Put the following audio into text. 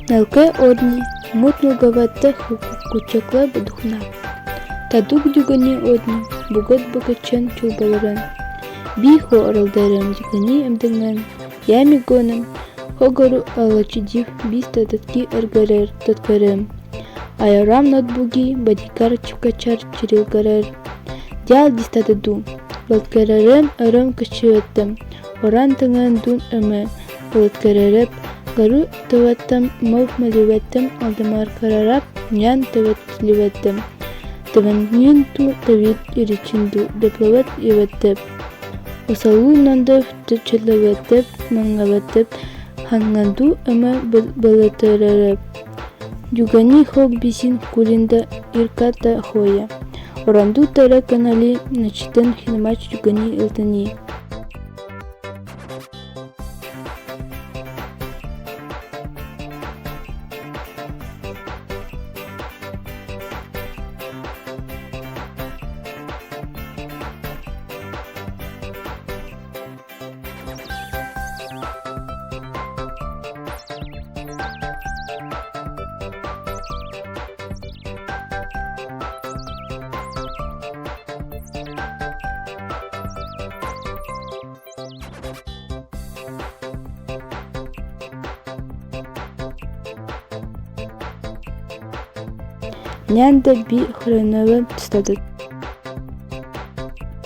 Нэлкэ одни мут-мугаватта кучакла бдухна. Тадук дюгани одни бугат букачан чулбаларан. Бихо оралдарым дюгани эмдеңен ями гоным хогору алачидив бис тататки эргэрэр таткарым. Айарам ноутбуги бадикар чукачар чирилгарар. Дял дистатаду. Балткарарым өрөм кычыаттым. Оран тыңын дун өмө Ылыткарарап, гару тываттым, мов мэлүбэттим, алдымаркарарап, нян тывэтлүбэттим. Тыванньын ту тавит иричинду доплават ивэттеп. Осалуу нандов чөтлөбэттеп, маңгабаттеп, ханганду ымы былытырарап. Дюгани хок бисин кулинда ирката хоя. Оранду тара канали начитен хинмач дюгани илтани. Нянда би хренова тстадат.